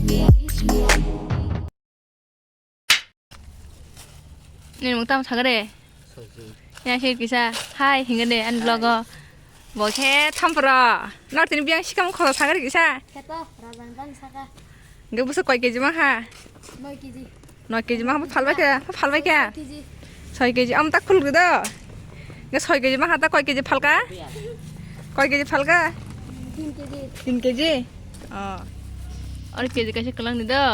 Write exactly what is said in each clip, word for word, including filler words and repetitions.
Nini mung tamo sakare? Ya sir kisa. Hai hingade ani vlog o. Bo khe thampro. Nor tini biyang sikam khoro sakare kisa. Kheto rajan ban saka. Ge busu koi keji ma ha? Noi keji. Noi keji ma ha phalbai khe, phalbai khe. Soi keji. Soi keji am tak khul do. Ge soi keji ma ha ta koi keji phalka? Koi keji phalka? Tin keji. Tin keji. Oh. Oro keji kaisa kwlang ni do.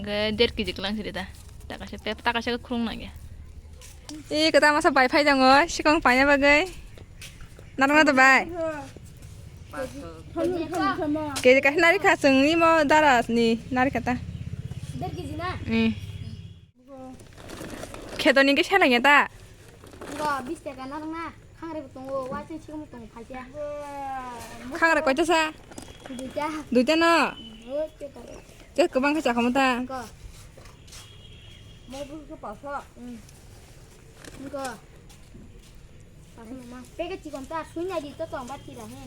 Ge der keji kwlang siri da. Takasa pep, takasa khulung nangya. E kata masa bai phai dango, sikong paina bagwi. Narang na to bai. Keji kaisa nari kha chwng ni mo dara ni nari kha ta. Der keji na? Hmm. Kheto ni khe sela ya ta. Ngo bis taka narang na. Khangre bo tongo, waising sikong tongo phaikya. Khangre koita sa? Duita. Duita no? Oi, keta. Te kwbang khe chakhamu ta? Ko. Mo bu khe paso. Hmm. Ko. Paso mama. Peke chikon ta, sui nai di to tong ba tira he.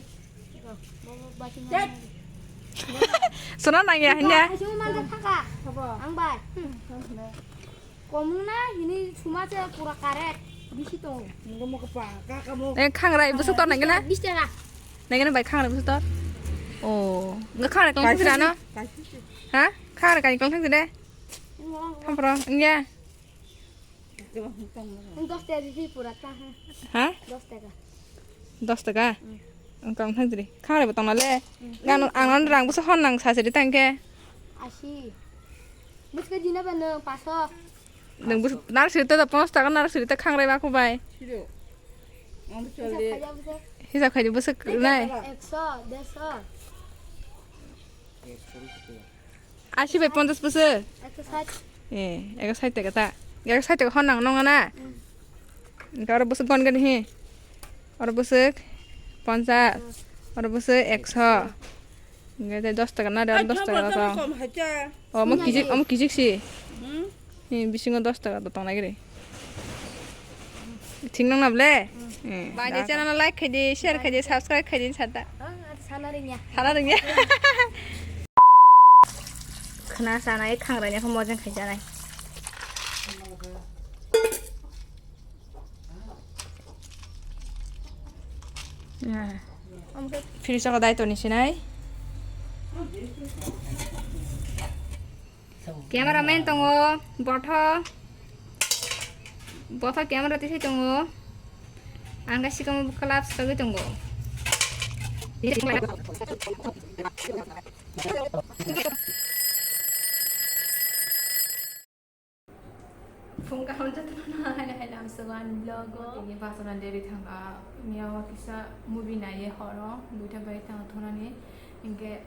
Ko. Bo bo ba tira. Tet. Sona nang ya hanya. Ai, sui man ta thaka. Ang bai. Hmm. Komung na hini suma se pura karet bisi tongo. Nunggu mau kepa, kakak mau. Eh, khangrai busuk tor nangkhe na? Bis taka. Nangkhe na bai khangrai busuk tor. Oh, nggak khangrai kelang sih rano? Hah? Khangrai kelang sih deh. Thampro, enggak. Dos taka di pura ta. Hah? Dos taka. Dos taka? Hmm. Ang kang thang diri. Khare botong na le. Hmm. Gan ang nan rang busa hon nang sa siri tang ke. Asi. Bus ke dina ba nang paso. Nang bus nar siri ta ponchas taka nar siri ta khang rai ba ko bai. Siro. Ang chale. Hisab khai di busa nai. Ekso, derso. Asi bai ponchas bwswk? Ekso sait. Eh, ekso sait taka ta. Ekso sait taka hor nang nong na? Mm. Engke oro bwswk gon gani hi? Oro bwswk ponchas. Mm. Oro bwswk ekso. Engke tei dos taka na, oro dos taka tong. Kom hai cha. Omo kijik, omo kijik si. Hmm? Hi, bisingo dos taka to tong nai gri. Thik nang na ble? Hmm. Eh, bai ni channel like khai di, share khai di, subscribe khai di, sata. Ang ar sana ringya. Sana ringya. Khna sana e khangra ni kho mojang khai janai. Fridge o dai toni sinai. Cameraman tongo, botho. Botho camera tisai tongo. Ang khe sikamo bwkha lab swkagwi tongo. Phung kaham jotono haino haino ang swkang vlog o. Tini bachana deri thangkha, miya o kisa movie naiye horo, duita bai thang thonani. Hinkhe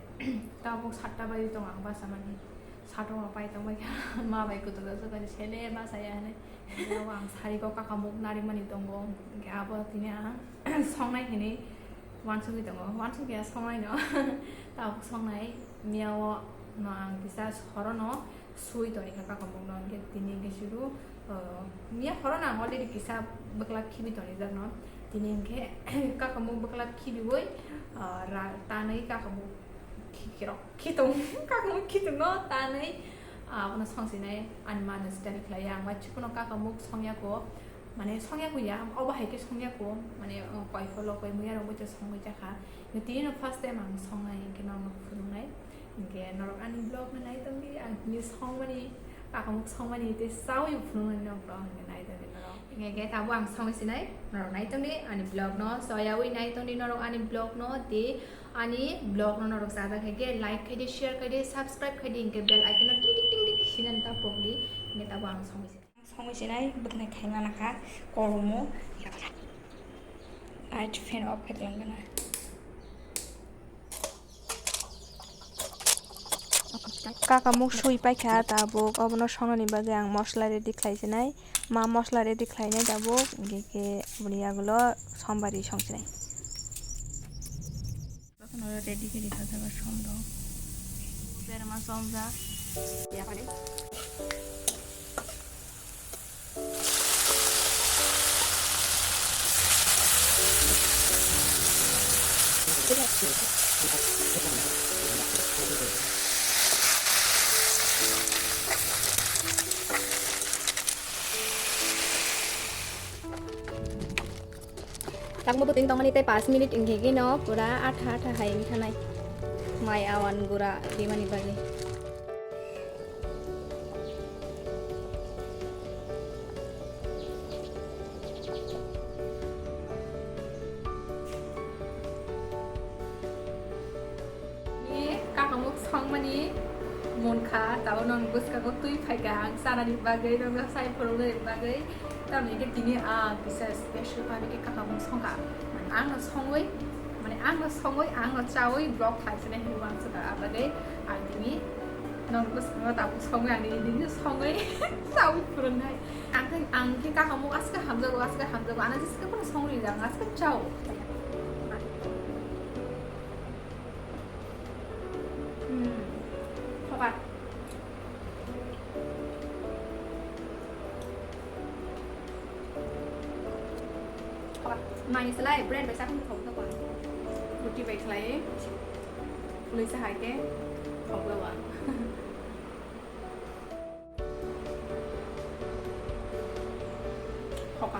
tabuk satta bai tong ang bachamani. Satung rok pai tongbai kha, ma bai kutuk rok sukha sele bachaya hinui. Abo ang sari kok kakamuk narimani tongo, hinkhe abo tini ang songnai hinui uansugui tongo, uansugya songnai no. Tabuk songnai miya o no ang kisa horo no sui toni kha kakamuk no, hinkhe tini hinkhe suru, uh, miya horo no ang already kisa bwkla khibi toni jak no, tini hinkhe kakamuk bwkla khibiui, uh, ra tanui kakamuk. Khirok khitung, kakamuk khitung no tanui, ah, abono songsinai ani mano study khlai ya. Ang bai chukno kakamuk songya ko, mane songya ko ya, obo hai khe songya ko, mane, oh, koi pholo koi muya rok bai songwi jakha. Tini no first time ang songnai, hinkhe norok no phunuknai, hinkhe norok ani vlog no nai tongdi, ang tini songmani, kakamuk songmani tei chaui phunuknai norok no, hinkhe nai tongdi norok. Hinkhe khe tabuk ang songwi sinai, norok nai tongdi ani vlog no, soyaui nai tongdi norok ani vlog no, tei ani vlog no norok chajak hai khe like khai di, share khai di, subscribe khai di, hinkhe bell icon no ting ting ting ting sinani ta pok di, hinkhe tabuk ang songwi sinai. Songwi sinai, bwkhnai khai mana kha, koromo. Light fan off khai lang gana. Kakamuk sui paikha tabuk, obono songnani bagwi ang mosla ready khlai sinai. Ma mosla ready khlainai tabuk, hinkhe khe boni yagulo sombari song sinai. Jotono ready khe rikha jaga som rok. Berma somjak. Bo bwtwing tongmani tei paanch minute wngkhe gino pura atha atha hai wngkhanai mai awan gura rimani bagwi. Ni kakamuk songmani munkha, tabuk nong bwskango twi phaikha ang chanani bagwi, nongno sai phunuknani bagwi. Tamni khe tini ang kisa special kami khe kakamuk songkha. Mane ang no songwi, mane ang no songwi, ang no chawi vlog khlai sini hinwi uansukha. Abagwi ang tini nong bwskango tabuk songwi, ang nini tini songwi chawi phunuknai. Ang khe, ang khe kakamuk aske hamjago, aske hamjago, ano jeske phano songwi rijak, ang aske chao. Hmm. Khoka. Khoka. Mai selai bread bai sakni thok thok. Ruti bai khlai. Ului sa hai ke. Thok lawa. Khoka.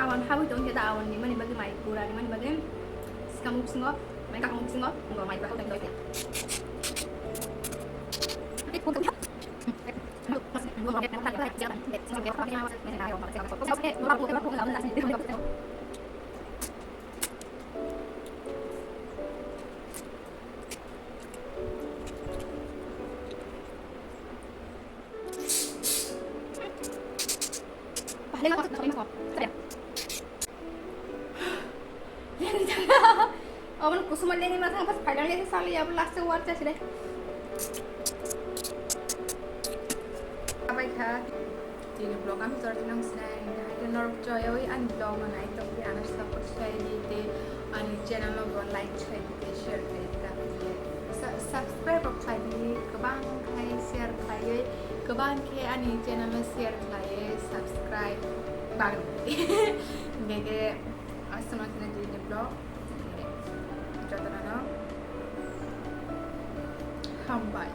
Awan habwi tong khe da, awan ni mani bagwi mai pura ni mani bagwi. Sikang bisingo, mai kakang bisingo, ngo mai pura tong khe. Obo no kusuma leni ma thang pas final leni sali abo last word chasi dai. Abai kha tini vlog ami jor tinang sinai, hai norok joyoi ani vlog no nai tong di, ano support khai di te ani channel no bo like khai di te share khai di ta te sa-, subscribe rok khai di, kwbang khai share khlaiwi, kwbang khe ani channel no share khlaiwi subscribe bang di. Hingke ke aswk no tini tini vlog. Jotono no hambai.